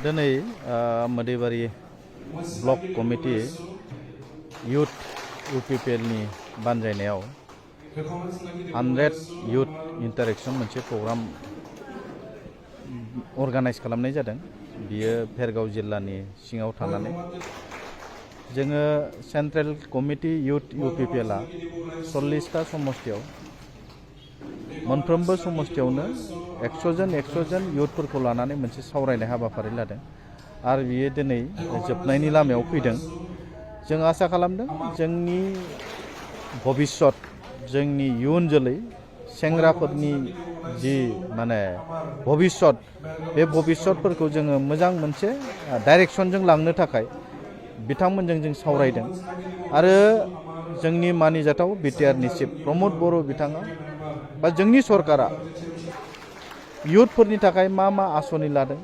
दिनै मोदैबारि block committee youth UPPLनि बानजायनायाव 100 youth इन्टारेक्शन मोनसे programme organise खालामनाय जादों। बियो भेरगाव जिल्लानि सिङाव थानानै जोङो सेन्ट्रेल कमिटि युथ UPPLआ 40टा समस्तियाव मोनफ्रोमबो समस्तियावनो 100 जन युथफोरखौ लानानै मोनसे सावरायनाय हाबाफारि लादों आरो बियो दिनै जोबनायनि लामायाव फैदों। जों आसा खालामदों जोंनि भबिष्यत जोंनि इयुन जोलै सेंग्राफोरनि जि माने भबिष्यत बे भबिष्यतफोरखौ जोङो मोजां मोनसे डाइरेक्शनजों लांनो थाखाय बिथांमोनजों जों सावरायदों आरो जोंनि मानिजाथाव बिटिआरनि चिफ प्रमद बर' बिथाङा बा जोंनि सरकारा युथफोरनि थाखाय मा आसनि लादों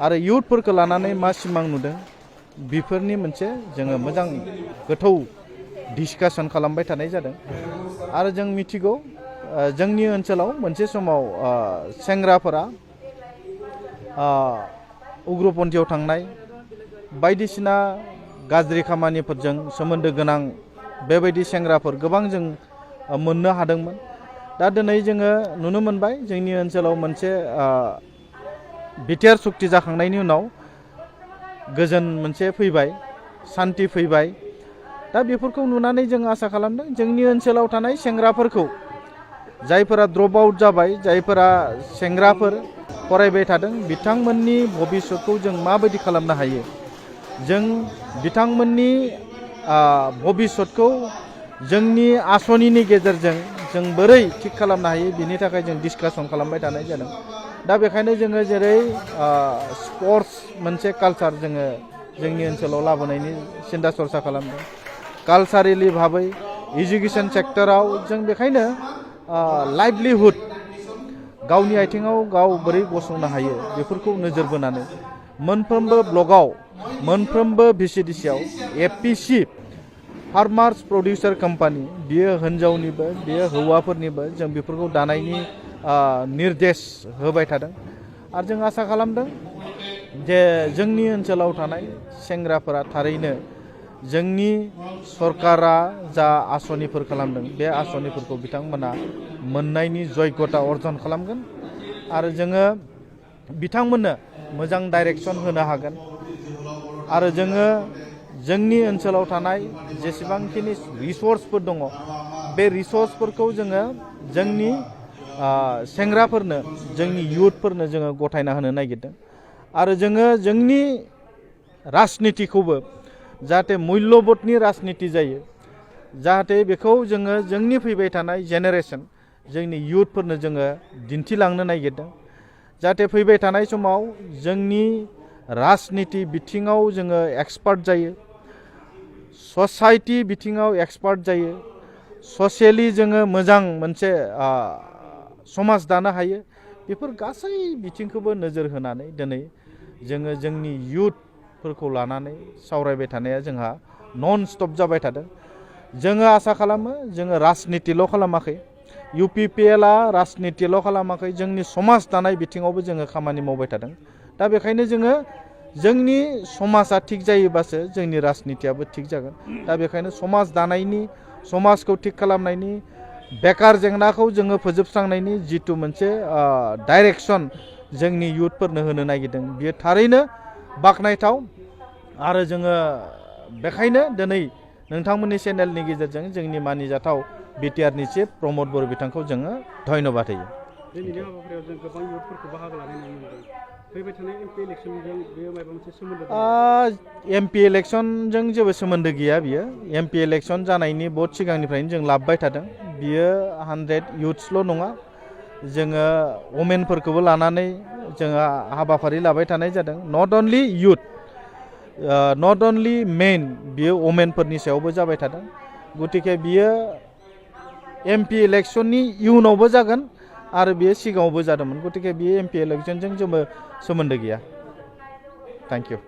आरो युथफोरखौ लानानै मा सिमां नुदों बेफोरनि मोनसे जोङो मोजां गोथौ डिसकाशन खालामबाय थानाय जादों। आरो जों मिथिगौ जोंनि ओनसोलाव मोनसे समाव सेंग्राफोरा उग्रपन्थियाव थांनाय बायदिसिना गाज्रि खामानिफोरजों सोमोन्दो गोनां बेबायदि सेंग्राफोर गोबां जों मोननो हादोंमोन। दा दिनै जोङो नुनो मोनबाय जोंनि ओनसोलाव मोनसे बिटिआर सुक्ति जाखांनायनि उनाव गोजोन मोनसे फैबाय, सान्ति फैबाय। दा बेफोरखौ नुनानै जों आसा खालामदों जोंनि ओनसोलाव थानाय सेंग्राफोरखौ जायफोरा ड्रप आउट जाबाय, जायफोरा सेंग्राफोर फरायबाय थादों बिथांमोननि भबिष्यतखौ जों माबायदि खालामनो हायो, जों बिथांमोननि भबिष्यतखौ जोंनि आसनिनि गेजेरजों जों बोरै थिक खालामनो हायो बिनि थाखाय जों डिसकाशन खालामबाय थानाय जादों। दा बेखायनो जोङो जेरै स्पर्ट्स मोनसे कालचार जोङो जोंनि ओनसोलाव लाबोनायनि सिन्था सरसा खालामदों। कालचारेलि भाबै एजुकेशन सेक्टराव जों बेखायनो लाइभलिहुड गावनि आथिङाव गाव बोरै गसंनो हायो बेफोरखौ नोजोर बोनानै मोनफ्रोमबो ब्लकआव मोनफ्रोमबो VCDCआव APC फार्मार्स प्रडिउसार कम्पानि बियो हिन्जावनिबो बियो हौवाफोरनिबो जों बेफोरखौ दानायनि निर्देश होबाय थादों आरो जों आसा खालामदों जे जोंनि ओनसोलाव थानाय सेंग्राफोरा थारैनो जोंनि सरकारा जा आसनिफोर खालामदों बे आसनिफोरखौ बिथांमोना मोननायनि जग्यता अर्जन खालामगोन आरो जोङो बिथांमोननो मोजां डाइरेक्शन होनो हागोन आरो जोङो जोंनि ओनसोलाव थानाय जेसेबांखिनि रिसर्सफोर दङ बे रिसर्सफोरखौ जोङो जोंनि सेंग्राफोरनो जोंनि युथफोरनो जोङो गथायना होनो नागिरदों आरो जोङो जोंनि राजनितिखौबो जाहाथे मुल्यबोधनि राजनिति जायो, जाहाथे बेखौ जोङो जोंनि फैबाय थानाय जेनेरेशन जोंनि युथफोरनो जोङो दिन्थिलांनो नागिरदों। जाहाथे फैबाय थानाय समाव जोंनि राजनिति बिथिङाव जोङो एक्सपार्ट जायो, ससाइटि बिथिङाव एक्सपार्ट जायो, ससियेलि जोङो मोजां मोनसे समाज दानो हायो। बेफोर गासै बिथिंखौबो नोजोर होनानै दिनै जोङो जोंनि युथफोरखौ लानानै सावरायबाय थानाया जोंहा नन स्टप जाबाय थादों। जोङो आसा खालामो जोङो राजनितिल' खालामाखै, UPPLआ राजनितिल' खालामाखै, जोंनि समाज दानाय बिथिङावबो जोङो खामानि मावबाय थादों। दा बेखायनो जोङो जोंनि समाजा थिग जायोबासो जोंनि राजनितियाबो थिग जागोन। दा बेखायनो समाज दानायनि, समाजखौ थिग खालामनायनि, बेकार जेंनाखौ जोङो फोजोबस्रांनायनि जिथु मोनसे डाइरेक्शन जोंनि युथफोरनो होनो नागिरदों बियो थारैनो बाख्नायथाव आरो जोङो बेखायनो दिनै नोंथांमोननि चेनेलनि गेजेरजों जोंनि मानिजाथाव बिटिआरनि चिफ प्रमद बर' बिथांखौ जोङो धन्यबाद होयो। दिनैनि हाबाफारियाव जों गोबां युथफोरखौ बाहागो लानाय नुनो मोनदों। फैबाय थानाय MP इलेक्शनजों बेयो माबा मोनसे सोमोन्दो दं? MP इलेक्शनजों जेबो सोमोन्दो गैया बियो। MP इलेक्शन जानायनि बहुत सिगांनिफ्रायनो जों लाबोबाय थादों। बियो 100 युथ्सल' नङा, जोङो वमेनफोरखौबो लानानै जोङो हाबाफारि लाबाय थानाय जादों। Not only youth, not only मेन, बियो वमेनफोरनि सायावबो जाबाय थादों। गतिके बियो MP इलेक्शननि इयुनावबो जागोन आरो बियो सिगाङावबो जादोंमोन। गतिके बियो MP इलेक्शनजों जेबो सोमोन्दो गैया। Thank you.